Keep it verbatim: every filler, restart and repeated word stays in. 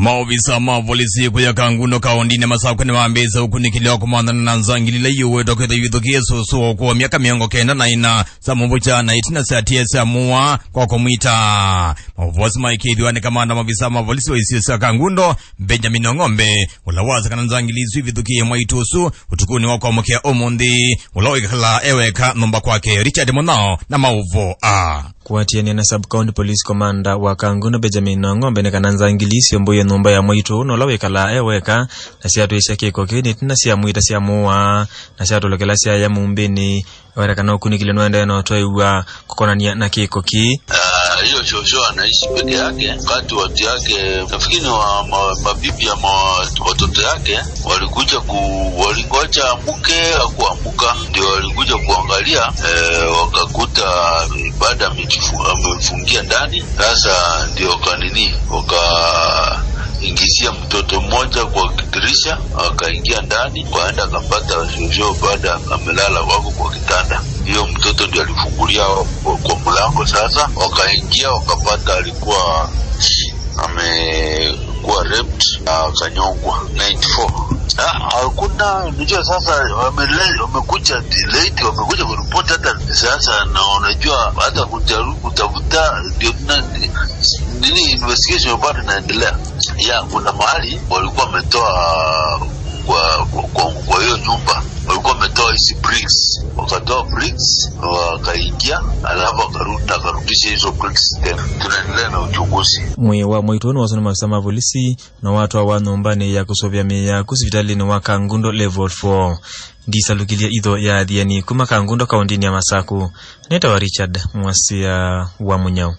Maovisa ma volisi kũya Kangundo kaũndĩnĩ Masakũ nĩmambĩĩsye ũkunĩkĩli wa kũmanthana na nzangili ila iũwetwa kwĩthwa ivithũkĩe sũsũ wa ũkũũ wa myaka mĩongo kenda na ĩna sya mũvũkya na itina sya tie sya mũa kwa kũmwita. Maũvoo asu maĩkĩĩthw'a nĩ kamanda wa maovisa ma volisi wa isio sya Kangundo, Benjamin Ong'ombe, ũla wasya kana nzangili isu ivithũkĩe mwaitũ ũsu ũtukũnĩ wa kwamũkĩa ũmũnthĩ, ũla wĩkalaa e weka nyũmba kwake. Richard Mũnyao na maũvoo aa. Kũatĩanĩa na Sub-County Police Commander wa Kangundo, Benjamin Ong'ombe, nĩ kana nzangili isu syambũie nyũmba ya mwaitũ ũũ na ũla wĩkalaa e weka, na syatwĩĩsya kĩko kĩĩ nĩ itina sya mwita sya mũa, na syatolokela syaya mũmbĩnĩ. Ewetekana ũkunĩkĩli nũendee na ũtwaĩw'a kũkonany'a na kĩko kĩĩ. Ah, hiyo shosho anaishi peke yake. Wakati watu yake, nafikiri ni wa, ma, mabibi ama watoto yake, walikuja ku, walingoja amuke, hakuamuka. Ndio walikuja kuangalia, eh, wakakuta bado amejifu-, amefungia ndani. Sasa ndio kanini, wakaingizia mtoto mmoja kwa dirisha, akaingia ndani, kwaenda akapata shosho bado amelala wako kwa kitanda. Hiyo mtoto ndio alifungulia kwa, kwa mlango. Sasa wakaingia, wakapata alikuwa amekuwa raped, akanyongwa. Ninety-four. Ah, hakuna, unajua sasa wamele-, wamekuja late, wamekuja kuripoti hata sasa, na unajua hata kujaribu kutafuta ndio na-, nini, investigation bado inaendelea. Ya, kuna mahali walikuwa wametoa kwa, kwa, kwa, kwa hiyo nyumba, walikuwa wametoa hizi bricks, wakatoa bricks, wakaingia, alafu wakarudi na wakarudisha hizo bricks tena. Tunaendelea na uchunguzi. Mwĩĩ wa mwaitũ nĩwaswa nĩ maafisa ma volisi na watwawa nyũmbanĩ ya kũsũvĩa mĩĩ ya akw'ũ sivitalĩnĩ wa Kangundo Level four. Ndisalukilye itho ya athiani kuma Kangundo kaũndĩnĩ ya Masakũ. Nĩtawa Richard Mwasia wa Mũnyao.